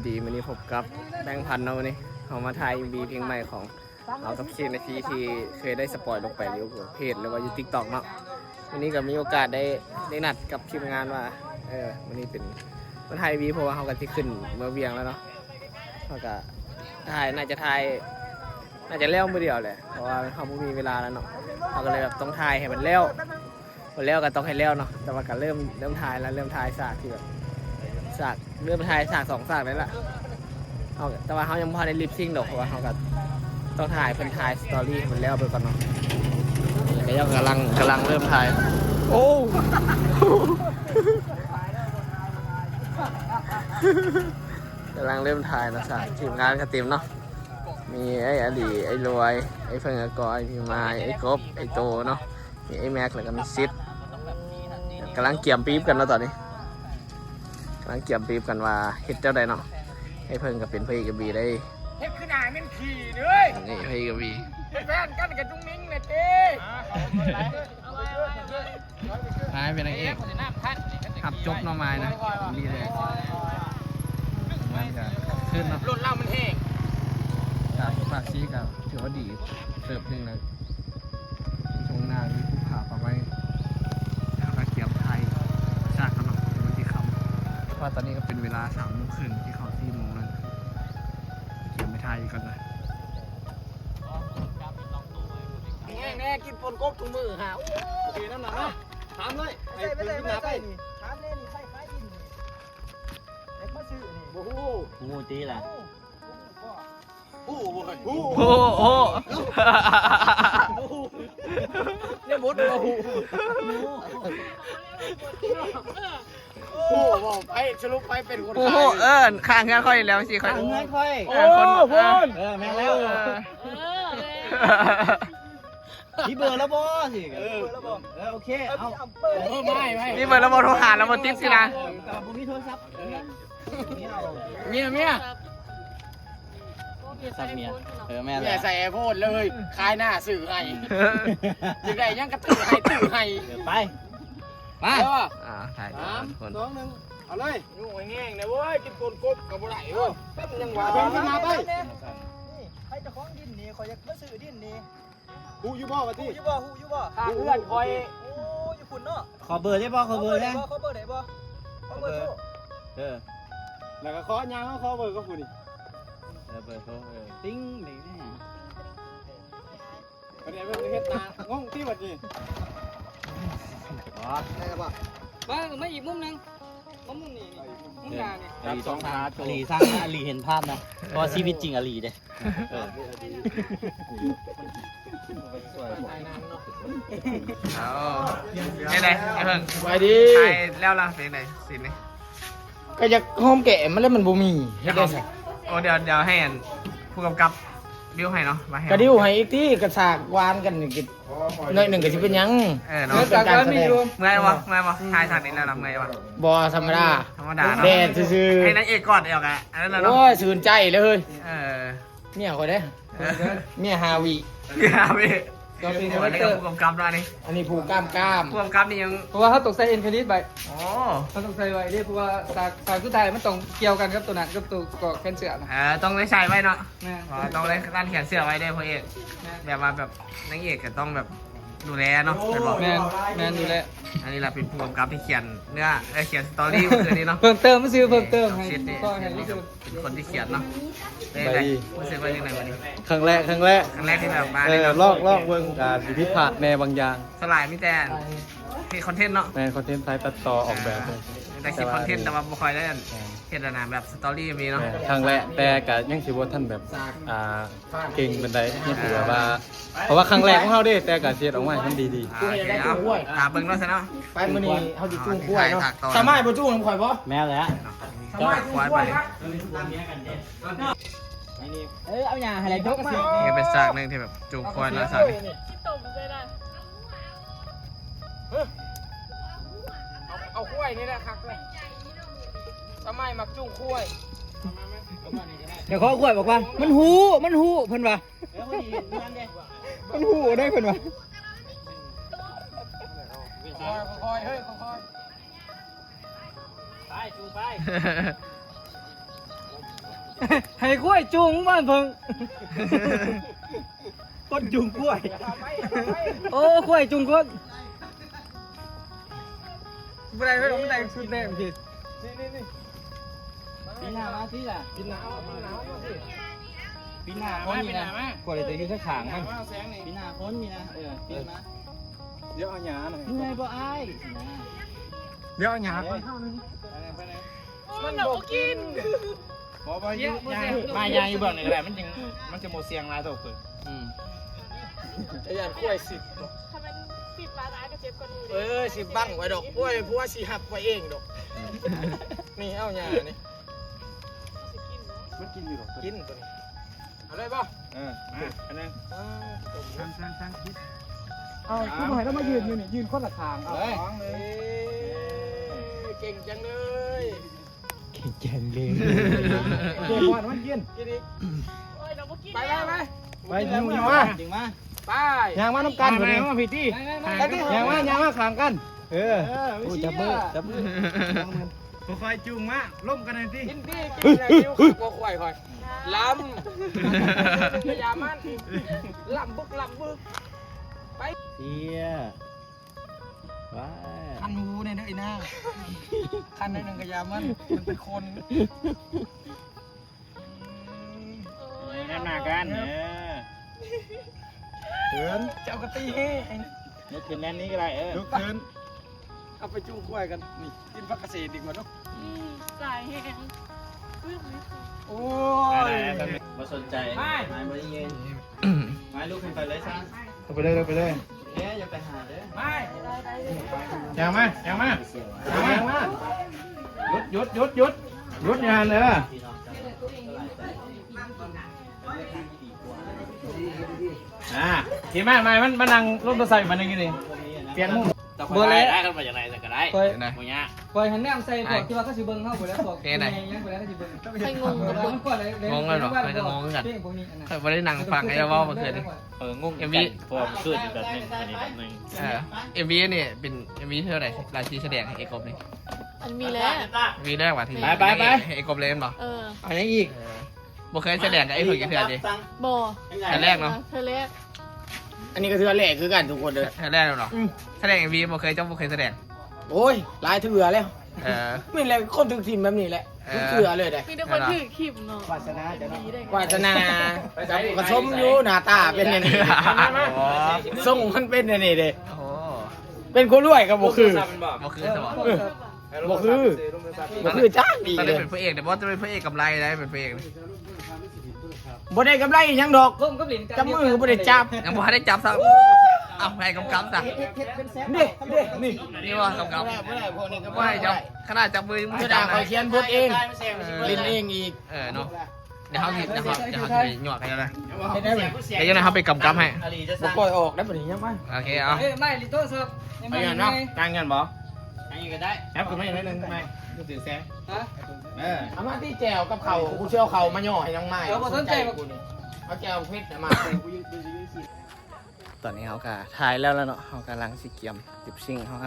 ດີ ມື້ນີ້ພົບກັບແບງພັນເນາະ. ມື້ນີ້ເຮົາມາຖ່າຍເອັມວີເພງໃໝ່ຂອງເຮົາກັບເຄນນາທີ ທີ່ເຄີຍໄດ້ສະປອຍລົງໄປຢູ່ເພຈ ຫຼືວ່າຢູ່ຕິກຕັອກເນາະ. ມື້ນີ້ກໍມີໂອກາດໄດ້ ໄດ້ນັດກັບທີມງານວ່າ ເອີ ມື້ນີ້ເປັນວັນຖ່າຍເອັມວີ ເພາະວ່າເຮົາກໍຊິຂຶ້ນເມືອວຽງແລ້ວເນາະ. ເຮົາກໍຖ່າຍ ໜ້າຈະຖ່າຍ ໜ້າຈະແລ້ວມື້ດຽວແຫຼະ ເພາະວ່າເຮົາບໍ່ມີເວລາແລ້ວເນາະ. ເຮົາກໍເລີຍແບບຕ້ອງຖ່າຍໃຫ້ມັນແລ້ວ ບໍ່ແລ້ວກໍຕ້ອງໃຫ້ແລ້ວເນາະ. ແຕ່ວ່າກໍເລີ່ມ ເລີ່ມຖ່າຍແລ້ວ ເລີ່ມຖ່າຍສາກທີ່ແບບ ສາກ ເລີ່ມຖ່າຍສາກສອງສາກນີ້ລະ. ເຮົາ ແຕ່ວ່າເຮົາຍັງບໍ່ທັນໄດ້ລິບຊິງດອກ ເພາະວ່າເຮົາກໍຕ້ອງຖ່າຍ ເພິ່ນຖ່າຍສະຕໍຣີໃຫ້ມັນແລ້ວໄປກ່ອນເນາະ. ນີ້ກໍຍັງກຳລັງ ກຳລັງເລີ່ມຖ່າຍ. ໂອ້ ກຳລັງເລີ່ມຖ່າຍເນາະ. ສາກ ທີມງານກໍເຕັມເນາະ. ມີໄອ້ອາລີ ໄອ້ລວຍ ໄອ້ເພິ່ງ ອາກອຍ ມີມາຍ ໄອ້ກົບ ໄອ້ໂຕເນາະ. ມີໄອ້ແມັກ ແລ້ວກໍມີຊິດ ກຳລັງກຽມປີບກັນເນາະຕອນນີ້. ກຳລັງກຽມປີບກັນວ່າເຮັດແນວໃດເນາະ. ໄອ້ເພິ່ງກໍເປັນພະເອກເອັມວີໄດ້. ເຮັດຄືໜ້າແມ່ນຂີ້ເດ້ຍ. ນີ້ພະເອກເອັມວີ ເຮັດແຟນກັນກັບຈຸງມິງແຫຼະເຕ້. ອ້າຍເປັນນາງເອກ ຮັບຈົບເນາະ ມາຍນະ ດີເລີຍ. ມັນກໍຄືນເນາະ ລົດລາວມັນແຮງ. ຈາກພາກຊີກໍຖືວ່າດີເຕີບໜຶ່ງນະ. ທົ່ງນາມີພູຜາປ່າໄມ້ ເຮົາກໍກຽມຖ່າຍສາກກັນເນາະ ເພາະມັນຊິຄ່ຳ. ເພາະວ່າຕອນນີ້ກໍເປັນເວລາສາມໂມງເຄິ່ງ ຊິເຂົ້າສີ່ໂມງແລ້ວ. ກຽມໄປຖ່າຍອີກກ່ອນນະ. ແນ່ໆ ກິນປົ່ນກົບທຸກມື້ຫາ. ໂອ້ ໂອເຄນຳນະ. ຖາມເລີຍ ໃສ່ໄປໃສ່ ໄປໃສ່ນີ້ ຖາມແນ່ນີ້ ໃສ່ຂາຍດິນນີ້ ຢາກມາຊື້ນີ້ ບໍ່ຮູ້ ຮູ້ຕິລະ. ເອົ້າ ຮູ້ບໍ່ເຄີຍ ຮູ້ ໂອ້ ໂອ້ ບໍ່ຮູ້ ຍັງບໍ່ຮູ້ ຮູ້ບໍ່ ໄປສະຫຼຸບໄປເປັນຄົນຂາຍ ເອີ້ນຂ້າງເຮືອນຂ້ອຍແລ້ວຊິຂ້ອຍ ຂ້າງເຮືອນຂ້ອຍ ເອີ ຄົນ ເອີ ເອີ ແມ່ນແລ້ວ ເອີ ມີເບີແລ້ວບໍ່ຊິ ເອີ ເບີແລ້ວບໍ່ ເອີ ໂອເຄ ເອົາ ເບີ ມີເບີແລ້ວບໍ່ ໂທຫາແລ້ວບໍ່ຕິດຊິນະ ບໍ່ມີໂທລະສັບ ເມຍ ເມຍ ສັບເມຍ ເອີ ແມ່ນແຫຼະ ເມຍໃສ່ໄອໂຟນເລີຍ ຂາຍໜ້າຊື້ໃຫ້ ຢາກໄດ້ຫຍັງກໍຊື້ໃຫ້ ຊື້ໃຫ້ ເອີ ໄປ ມາ ເອີ ອ່າ ຖ່າຍກ່ອນ ສາມ ຄົນ ສອງ ໜຶ່ງ ເອົາເລີຍ ຍຸງແຮງແດ່ເວີຍ ກິນປົ່ນກົບກໍບໍ່ໄດ້ເວີຍ ເອົ້າ ຍັງວ່າ ເບິ່ງຂຶ້ນໜ້າໄປ ນີ້ ໃຜເຈົ້າຂອງດິນນີ້ ຂ້ອຍຢາກມາຊື້ດິນນີ້ ຮູ້ຢູ່ບໍ່ວ່າຕິ ຮູ້ຢູ່ບໍ່ ຮູ້ຢູ່ບໍ່ ຂ້າງເຮືອນຂ້ອຍ ໂອ້ ຢູ່ພຸ້ນເນາະ ຂໍເບີໄດ້ບໍ່ ຂໍເບີແດ່ ຂໍເບີໄດ້ບໍ່ ຂໍເບີໂທ ເອີ ແລ້ວກໍຂໍຍ່າງເອົາ ຂໍເບີກັບຜູ້ນີ້ ເອີ ເບີໂທ ເອີ ຕິງນີ້ ບັດນີ້ເບິ່ງເຮັດໜ້າ ງົງຕິບັດນີ້ ອໍ ໄດ້ແລ້ວບໍ່ ມາ ມາອີກມຸມໜຶ່ງ ມາມຸມນີ້ ມຸມໜ້ານີ້ ອາລີສອງຂາ ອາລີສ້າງ ອາລີເຫັນພາບນະ ເພາະວ່າຊີວິດຈິງອາລີເດ້ ເອີ ເອົາ ເປັນໃດ ໄອ້ເພິ່ງ ສະບາຍດີ ຖ່າຍແລ້ວລະ ເປັນໃດຊີນນີ້ ກໍຢາກຫອມແກ້ມມັນແຫຼະ ມັນບໍ່ມີ ເຮັດໄດ້ຊະ ໂອ້ ດຽວ ດຽວໃຫ້ອັນ ຜູ້ກຳກັບດິວໃຫ້ເນາະ ວ່າໃຫ້ ກໍດິວໃຫ້ອີກຕິ ກະສາກຫວານກັນນີ້ ໜ້ອຍໜຶ່ງກໍຊິເປັນຫຍັງ ເອີເນາະ ເມື່ອຍບໍ່ ເມື່ອຍບໍ່ ຖ່າຍສາກນີ້ແລ້ວລະເມື່ອຍບໍ່ ບໍ່ ທຳມະດາ ທຳມະດາເນາະ ແດດຊື່ໆ ໃຫ້ນາງເອກກອດເອົາກະ ອັນນັ້ນລະເນາະ ໂອ້ຍ ຊື່ນໃຈເລີຍ ເອີ ເມຍຂ້ອຍເດ້ ເອີ ເມຍຫ້າວິ ເມຍຫ້າວິ ກໍເປັນ ອັນນີ້ກໍຜູ້ກຳກັບເນາະ ອັນນີ້ ອັນນີ້ຜູ້ກຳກັບ ຜູ້ກຳກັບນີ້ຍັງ ເພາະວ່າເຮົາຕ້ອງໃສ່ເອັນຄຣິດໄວ້ ອໍ ເຮົາຕ້ອງໃສ່ໄວ້ເດ້ ເພາະວ່າສາກ ສາກສຸດທ້າຍມັນຕ້ອງກ່ຽວກັນກັບໂຕນັ້ນ ກັບໂຕກໍແຂນເສື້ອນະ ເອີ ຕ້ອງໄດ້ໃສ່ໄວ້ເນາະ ແມ່ນ ອໍ ຕ້ອງໄດ້ລັດແຂນເສື້ອໄວ້ເດ້ພໍ່ເອກ ແມ່ນ ແບບວ່າແບບນາງເອກກໍຕ້ອງແບບ ດູແລເນາະ ແມ່ນບໍ່ ແມ່ນ ແມ່ນ ດູແລ ອັນນີ້ລະເປັນຜູ້ກຳກັບທີ່ຂຽນເນື້ອ ເອີ ຂຽນສະຕໍຣີມື້ຄືນນີ້ເນາະ ເພີ່ມເຕີມຊື່ ເພີ່ມເຕີມໃຫ້ ຂໍໃຫ້ເປັນຄົນທີ່ຂຽນເນາະ ເປັນຈັ່ງໃດ ຮູ້ສຶກວ່າຈັ່ງໃດມື້ນີ້ ຄັ້ງແລກ ຄັ້ງແລກ ຄັ້ງແລກທີ່ແບບມາ ເອີ ລອກ ລອກເບິ່ງ ອາດຊິຜິດພາດແດ່ບາງຢ່າງ ສ່ວນຫຼາຍມີແຕ່ເຮັດຄອນເທັນເນາະ ແມ່ນ ຄອນເທັນ ສາຍຕັດຕໍ່ ອອກແບບ ເອີ ມີແຕ່ຄລິບຄອນເທັນ ແຕ່ວ່າບໍ່ຄ່ອຍໄດ້ ແມ່ນ ເຮັດອັນນະ ແບບສະຕໍຣີມີເນາະ ແມ່ນ ຄັ້ງແລກ ແຕ່ກໍຍັງຊິບໍ່ທັນແບບ ອ່າ ເກັ່ງປານໃດ ຍັງຖືວ່າ ເພາະວ່າຄັ້ງແລກຂອງເຮົາເດ້ ແຕ່ກໍຊິເຮັດອອກມາໃຫ້ມັນດີໆ ອ່າ ໂອເຄ ເອົາ ຖ້າເບິ່ງເນາະຊະເນາະ ໄປມື້ນີ້ເຮົາຊິຈູງຄວາຍເນາະ ສາມາຍບໍ່ຈູງນຳຂ້ອຍບໍ່ ແມ່ນແຫຼະ ຈູງຄວາຍໄປ ເອີ ເອົາຫຍ້າໃຫ້ແຫຼະ ຍົກມາ ນີ້ເປັນສາກໜຶ່ງທີ່ແບບຈູງຄວາຍເນາະ ສາກນີ້ ເອົາ ເອົາຄວາຍນີ້ແຫຼະຄັກເລີຍ ສາມາຍມັກຈູງຄວາຍ ເຈົ້າຂອງຄວາຍບອກວ່າ ມັນຮູ້ ມັນຮູ້ ເພິ່ນວ່າ ມັນຮູ້ເດ້ ເພິ່ນວ່າ ຄ່ອຍໆ ເຮີ້ຍ ຄ່ອຍໆ ໄປ ຈູງໄປ. ໃຫ້ຄວາຍຈູງບ້ານເພິ່ງ ຄົນຈູງຄວາຍ ໂອ້ ຄວາຍຈູງຄົນ ບໍ່ໄດ້ເວີ້ຍ ມັນໄດ້ຊຸດແດງພີ້ ນີ້ໆໆ ປີໜ້າມາຕິລະ ປີໜ້າເອົາ ປີໜ້າເອົາ ປີໜ້າມາ ປີໜ້າມາ ກວ່າຈະຢູ່ຂ້າງມັນ ປີໜ້າຄົນນີ້ນະ ເອີ ປີນມາ ດຽວເອົາຫຍ້າໜ້ອຍ ເມື່ອຍບໍ່ອ້າຍ ດຽວເອົາຫຍ້າກ່ອນ ເອີ ໄປເລີຍ ໄປເລີຍ ມັນບໍ່ກິນ ບໍ່ ບໍ່ຢູ່ ມາຍ່າງຢູ່ເບື້ອງນີ້ກໍໄດ້ ມັນຈຶ່ງ ມັນຈະບໍ່ສ່ຽງຫຼາຍເທົ່າເພິ່ນ ອືມ ຈະຢ້ານຄວາຍສິບ ຖ້າມັນສິບບາດອ້າຍກໍເຈັບກວ່າໜູເດ້ ເອີ ສິບບັງໄວ້ດອກ ໂອ້ຍ ຜົວຊິຮັບໄວ້ເອງດອກ ນີ້ ເອົາຫຍ້ານີ້ ມັນກິນຢູ່ດອກ ກິນຕົວນີ້ ເອົາເລີຍບໍ່ ເອີ ມາ ອັນໜຶ່ງ ສັ່ງໆໆ ເອົາ ຄືບໍ່ໃຫ້ລາວມາຢືນຢູ່ນີ້ ຢືນຄົນລະຂ້າງ ເອົາ ເອີ ເກັ່ງຈັງເລີຍ ເກັ່ງເລີຍ ເອົາກ່ອນມັນກິນ ກິນອີກ ໂອ້ຍ ເຮົາບໍ່ກິນ ໄປ ໄປ ໄປ ໄປ ຫິ້ວ ຫິ້ວມາ ໄປ ຍ່າງມານຳກັນ ມາ ມາພີ້ຕິ ໄປ ໄປ ໄປ ຍ່າງມາ ຍ່າງມາຂ້າງກັນ ເອີ ເອີ ໂອ້ ຈັບມື ຈັບມື ຄ່ອຍໆຈູງມາ ລົມກັນແດ່ຕິ ກິນຕິ ກິນແລ້ວຫິວຄັກບໍ່ຄວາຍຂ້ອຍ ລຳ ກະຢາມັນ ລຳບຶກ ລຳບຶກ ໄປ ເຊຍ ວ້າ ຄັນຫູແດ່ເດີອີນາ ຄັນໜ້ອຍໜຶ່ງກະຢາມັນ ມັນເປັນຄົນ ໂອ້ຍ ນຳໜ້າກັນ ເອີ ເດີນ ເຈົ້າກໍຕີແຮງ ລຸກຂຶ້ນແລ່ນນີ້ກໍໄດ້ ເອີ ລຸກຂຶ້ນ ເອົາໄປຈູງຄວາຍກັນ ນີ້ ກິນຜັກກະເສດດີກວ່າເນາະ ອືມ ຫຼາຍແຮງ ໂອ້ຍ ໄດ້ໆ ບໍ່ສົນໃຈ ໄປ ໄປ ບໍ່ໄດ້ຍິນ ໄປ ລຸກຂຶ້ນໄປເລີຍຊະ ເອົາໄປເລີຍ ເອົາໄປເລີຍ ເອີ ຢ່າໄປຫາເດີ ໄປ ຍ່າງມາ ຍ່າງມາ ຍ່າງມາ ຢຸດ ຢຸດ ຢຸດ ຢຸດ ຢຸດຢູ່ຫັ້ນເດີ ອ່າ ໂອເຄ ມາ ມາ ມັນ ມານັ່ງລົມໂທລະສັບອີກບາດໜຶ່ງຢູ່ນີ້ ປ່ຽນມຸມ ບໍ່ແລ້ວ ໄດ້ ຄັນວ່າຢ່າງໃດກໍໄດ້ ຂ້ອຍ ບໍ່ຍາກ ຂ້ອຍຫັ້ນແນມໃສ່ພວກທີ່ວ່າເຂົາຊິເບິ່ງເຮົາພຸ້ນແຫຼະ ພວກຜູ້ໃຫຍ່ຫຍັງພຸ້ນແຫຼະ ເຂົາຊິເບິ່ງ ຂ້ອຍງົງ ງົງແລ້ວເນາະ ຂ້ອຍກໍງົງຄືກັນ ຂ້ອຍບໍ່ມີອັນນັ້ນ ຂ້ອຍບໍ່ໄດ້ນັ່ງຟັງໃຫ້ເວົ້າເມື່ອຄືນນີ້ ເອີ ງົງຄືກັນ ເອັມວີ ເພາະວ່າເມື່ອຄືນແບບໜຶ່ງ ອັນນີ້ແບບໜຶ່ງ ເອີ ເອັມວີນີ້ເປັນເອັມວີເທື່ອໃດ ລາຍຊື່ສະແດງໃຫ້ເອກົບນີ້ ອັນມີແລ້ວ ມີແລ້ວວ່າທີ່ ໄປ ໄປ ໄປ ເອກົບເລີຍແມ່ນບໍ່ ເອີ ເອົາຫຍັງອີກ ເອີ ບໍ່ເຄີຍສະແດງກັບເອກົບຈັກເທື່ອຕິ ບໍ່ ເທື່ອແລກເນາະ ເທື່ອແລກ ອັນນີ້ກໍເທື່ອແລກຄືກັນທຸກຄົນເດີ ເທື່ອແລກເນາະ ອືມ ສະແດງເອັມວີບໍ່ເຄີຍ ເຈົ້າບໍ່ເຄີຍສະແດງ ໂອ້ຍ ຫຼາຍເທື່ອແລ້ວ ເອີ ແມ່ນແຫຼະ ຄົນຖືກຖິ້ມແບບນີ້ແຫຼະ ເອີ ທຸກເທື່ອເລີຍເດ້ ມີແຕ່ຄົນຖືກຖິ້ມເນາະ ວາສະໜາເຈົ້າເນາະ ວາສະໜາ ກະສົມຢູ່ ໜ້າຕາເປັນແນວນີ້ ໂອ້ ຊົງມັນເປັນແນວນີ້ເດ້ ໂອ້ ເປັນຄົນລວຍກໍບໍ່ຄື ບໍ່ຄືຊະບໍ່ ເອີ ບໍ່ຄື ບໍ່ຄືຈັກດີເລີຍ ເປັນພະເອກເດ້ບໍ່ ຈະເປັນພະເອກກຳໄລໄດ້ ເປັນພະເອກ ບໍ່ໄດ້ກຳໄລອີ່ຫຍັງດອກ ກົມກັບຫຼິ້ນກັນ ຈັບມືກໍບໍ່ໄດ້ຈັບ ຍັງບໍ່ທັນໄດ້ຈັບຊ້ຳ ເອົາໃຫ້ກຳກັບຊະ ເດ້ ເດ້ ນີ້ ນີ້ວ່າກຳກັບ ບໍ່ໄດ້ ພວກນີ້ກໍບໍ່ໄດ້ ຂະໜາດຈັບມືຍັງບໍ່ໄດ້ຈັບ ຂ້ອຍຂຽນບົດເອງ ເອີ ຫຼິ້ນເອງອີກ ເອີ ເນາະ ດຽວເຮົາຊິ ດຽວເຮົາ ດຽວເຮົາຊິໄປຍອດໃຫ້ເຈົ້ານະ ເຮັດໄດ້ ດຽວເຈົ້ານະ ເຮົາໄປກຳກັບໃຫ້ ບໍ່ຄ່ອຍອອກໄດ້ບັດນີ້ ຍັງມາ ໂອເຄ ເອົາ ເອີ ໄມ້ລິໂຕສັບ ເອົາຢູ່ຫັ້ນເນາະ ຕັ້ງຢູ່ຫັ້ນບໍ່? ອັນນີ້ກໍໄດ້ ແອັບຂຶ້ນມາອີກໜ້ອຍໜຶ່ງ ໄມ້ ຄືຖືແຊ ຮະ ເອີ ເອົາມາຕິແຈ່ວກັບເຂົ້າ ກູຊິເອົາເຂົ້າມາຍໍໃຫ້ນາງໄມ້ ເອີ ບໍ່ສົນໃຈ ເອົາແຈ່ວເຜັດມາ ຕອນນີ້ເຮົາກໍຖ່າຍແລ້ວແລ້ວເນາະ ເຮົາກຳລັງຊິກຽມລິບຊິງ ເຮົາ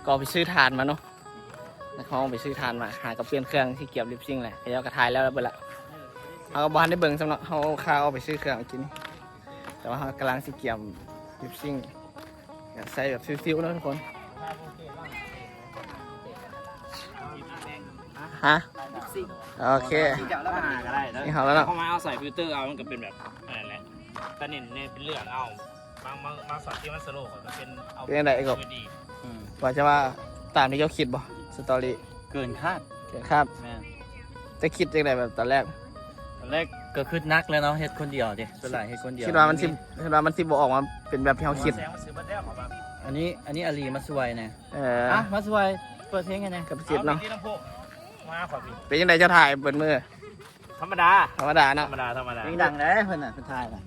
ກໍໄປຊື້ຖ່ານມາເນາະ ນັກຮ້ອງໄປຊື້ຖ່ານມາ ຫາກັບປ່ຽນເຄື່ອງ ຊິກຽມລິບຊິງແຫຼະ ເຂົາເຈົ້າກໍຖ່າຍແລ້ວເບິດລະ ເຮົາກໍບໍ່ທັນໄດ້ເບິ່ງຊ້ຳເນາະ ເຮົາຄາອອກໄປຊື້ເຄື່ອງກິນ ແຕ່ວ່າເຮົາກຳລັງຊິກຽມລິບຊິງ ໃສ່ແບບຊິວໆເນາະທຸກຄົນ ຮະ ໂອເຄ ນີ້ເຮົາແລ້ວເນາະ ເຮົາມາເອົາໃສ່ຟິວເຕີເອົາ ມັນກໍເປັນແບບ ອັນນັ້ນແຫຼະ ຕາເໜັນນີ້ເປັນເລື່ອງເອົາ ບາງ ບາງ ບາງຊັອດທີ່ມັນສະໂລກກໍເປັນເອົາ ເປັນຈັ່ງໃດເອກົບ ດີ ອືມ ວ່າຈະວ່າຕາມທີ່ເຈົ້າຄິດບໍ່ ສະຕໍຣີ ເກີນຄາດ ເກີນຄາດ ແມ່ນ ເຈົ້າຄິດຈັ່ງໃດແບບຕອນແລກ ຕອນແລກກໍຄິດໜັກແລ້ວເນາະ ເຮັດຄົນດຽວເດ້ ສ່ວນຫຼາຍເຮັດຄົນດຽວ ຄິດວ່າມັນຊິ ຄິດວ່າມັນຊິບໍ່ອອກມາເປັນແບບທີ່ເຮົາຄິດ ອັນນີ້ ອັນນີ້ອາລີມາຊ່ວຍນະ ເອີ ອ່ະ ມາຊ່ວຍເປີດເພງໃຫ້ແດ່ ກໍຄິດເນາະ ເປັນຈັ່ງໃດເຈົ້າຖ່າຍເບິດມື້? ທຳມະດາ ທຳມະດາເນາະ ທຳມະດາ ທຳມະດາ ເພງດັງເດ້ເພິ່ນນະ ເພິ່ນຖ່າຍນະ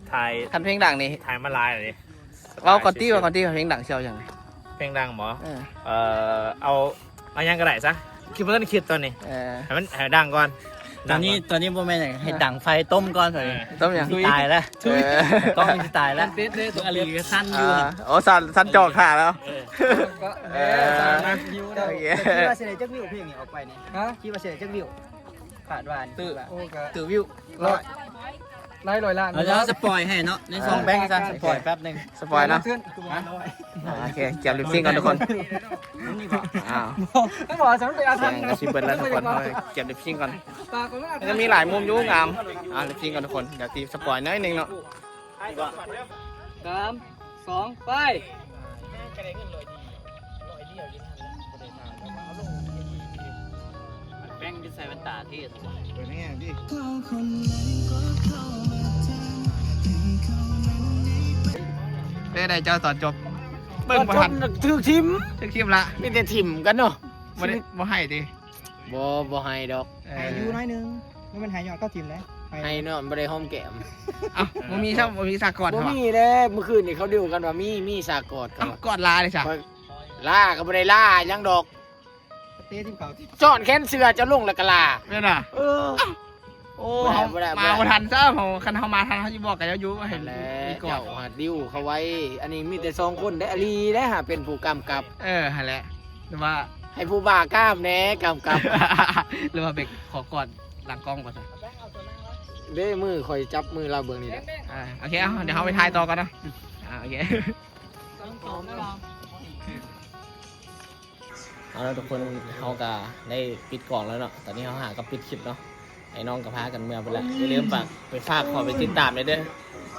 ຄັນເພງດັງນີ້ ຖ່າຍມາຫຼາຍແລ້ວເດ້ ເວົ້າກ່ອນຕິ ເວົ້າກ່ອນຕິ ເພງດັງເຈົ້າຫຍັງ? ເພງດັງບໍ່? ເອີ ເອີ ເອົາ ເອົາຫຍັງກໍໄດ້ຊະ ຄິດບໍ່ທັນຄິດຕອນນີ້ ເອີ ໃຫ້ມັນ ໃຫ້ດັງກ່ອນ ຕອນນີ້ ດັງກ່ອນ ຕອນນີ້ບໍ່ແມ່ນຫຍັງ ໃຫ້ດັງໄຟຕົ້ມກ່ອນຕອນນີ້ ເອີ ຕົ້ມຫຍັງ? ຊິຕາຍແລ້ວ ເອີ ກ້ອງຊິຕາຍແລ້ວ ເປັດເດ້ ອາລີກໍສັ່ນຢູ່ ອ່າ ໂອ້ ສັ່ນ ສັ່ນຈອກຖ້າແລ້ວ ເອີ ເອີ ໂອເຄ ຄິດວ່າຊິໄດ້ຈັກວິວເພງນີ້ອອກໄປນີ້? ຮະ? ຄິດວ່າຊິໄດ້ຈັກວິວ? ຄາດວ່າ ຕື້ ໂອ້ ກະ ຕື້ວິວ ຮ້ອຍ ຫຼາຍຮ້ອຍລ້ານ ເຮົາຈະສະປອຍໃຫ້ເນາະ ໃນຊ່ອງແບງຊະ ສະປອຍແປັບໜຶ່ງ ສະປອຍເນາະ ອ່າ ໂອເຄ ກຽມລິບຊິງກ່ອນທຸກຄົນ ອ້າວ ມັນບອກວ່າ ສຽງກະຊິເບິດແລ້ວທຸກຄົນ ເຮົາກຽມລິບຊິງກ່ອນ ມັນກະມີຫຼາຍມຸມຢູ່ ງາມ ອ່າ ລິບຊິງກ່ອນທຸກຄົນ ດຽວຊິສະປອຍໜ້ອຍໜຶ່ງເນາະ ສາມ ສອງ ໄປ ແບງຈະໃສ່ແວ່ນຕາເທ່ ເປັນແນວໃດເຈົ້າຕອນຈົບ ເບິ່ງບໍ່ທັນ ຖືກຖິ້ມ ຖືກຖິ້ມລະ ມີແຕ່ຖິ້ມກັນເນາະ ບໍ່ໄດ້ ຊິ ບໍ່ໃຫ້ຕິ ບໍ່ ບໍ່ໃຫ້ດອກ ເອີ ໃຫ້ຢູ່ໜ້ອຍໜຶ່ງ ບໍ່ແມ່ນໃຫ້ຍ້ອນເຂົາຖິ້ມເດ້ ໃຫ້ ໃຫ້ຍ້ອນບໍ່ໄດ້ຫອມແກ້ມ ເອົ້າ ບໍ່ມີຊ້ຳ ບໍ່ມີສາກອດ ບໍ່ມີເດ້ ມື້ຄືນນີ້ເຂົາດິວກັນວ່າມີ ມີສາກອດ ເອົ້າ ກອດລາເດ້ຊະ ລາກໍບໍ່ໄດ້ລາຫຍັງດອກ ເຕະຖິ້ມເຂົາຕິ ຊ້ອນແຂນເສື້ອເຈົ້າລົງແລ້ວກໍລາ ແມ່ນຫວາ ເອີ ໂອ້ ບໍ່ໄດ້ ເຮົາ ບໍ່ໄດ້ ມາບໍ່ທັນຊ້ຳ ເຮົາ ຄັນເຮົາມາທັນ ເຮົາຊິບອກກັບເຈົ້າຢູ່ວ່າໃຫ້ ນັ້ນແຫຼະ ມີກອດ ເຈົ້າຫາດິວເຂົາໄວ້ ອັນນີ້ມີແຕ່ສອງຄົນເດ້ ອາລີແຫຼະຫາເປັນຜູ້ກຳກັບ ເອີ ຫັ້ນແຫຼະ ຫຼືວ່າ ໃຫ້ຜູ້ບ້າກ້າມແດ່ກຳກັບ ຫຼືວ່າໄປຂໍກອດຫຼັງກ້ອງບໍ່ຊະ ເດ້ ມືຂ້ອຍຈັບມືລາວເບິ່ງນີ້ແຫຼະ ອ່າ ໂອເຄ ເອົາ ດຽວເຮົາໄປຖ່າຍຕໍ່ກັນເນາະ ອ່າ ໂອເຄ ເອົາລະທຸກຄົນ ເຮົາກະໄດ້ປິດກ້ອງແລ້ວເນາະ ຕອນນີ້ເຮົາຫາກໍປິດຄລິບເນາະ ໄອ້ນ້ອງກໍພາກັນເມືອໄປລະ ຢ່າລືມຝາກ ໄປຝາກ ຂໍໄປຕິດຕາມແດ່ເດີ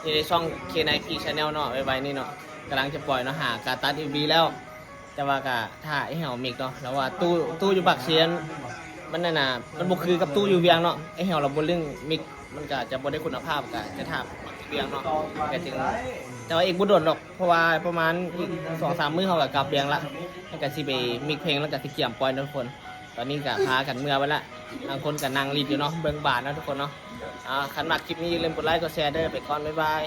ຢູ່ໃນຊ່ອງ ເຄ ໄນ ພີ ແຊນແນວ ເນາະ ໄວໆນີ້ເນາະ ກຳລັງຈະປ່ອຍເນາະ ຫາກະຕັດເອັມວີແລ້ວ ແຕ່ວ່າກະຖ້າໄອ້ແຫ້ວມິກເນາະ ລາວວ່າຕູ້ ຕູ້ຢູ່ປາກເຊ ມັນນັ້ນນະ ມັນບໍ່ຄືກັບຕູ້ຢູ່ວຽງເນາະ ໄອ້ແຫ້ວລາວບໍ່ລຶ້ງມິກ ມັນກະຈະບໍ່ໄດ້ຄຸນນະພາບ ກະຈະຖ້າວຽງເນາະ ກະຈຶ່ງ ແຕ່ວ່າອີກບໍ່ດົນດອກ ເພາະວ່າປະມານອີກສອງສາມມື້ເຮົາກໍກັບວຽງລະ ແລ້ວກໍຊິໄປມິກເພງ ແລ້ວກໍຊິກຽມປ່ອຍເນາະທຸກຄົນ ຕອນນີ້ກໍພາກັນເມືອໄປລະ ບາງຄົນກໍນັ່ງລິດຢູ່ເນາະ ເບິ່ງບານເນາະທຸກຄົນເນາະ ອ່າ ຄັນມັກຄລິບນີ້ຢ່າລືມກົດໄລກົດແຊເດີ ໄປກ່ອນ ບາຍບາຍ.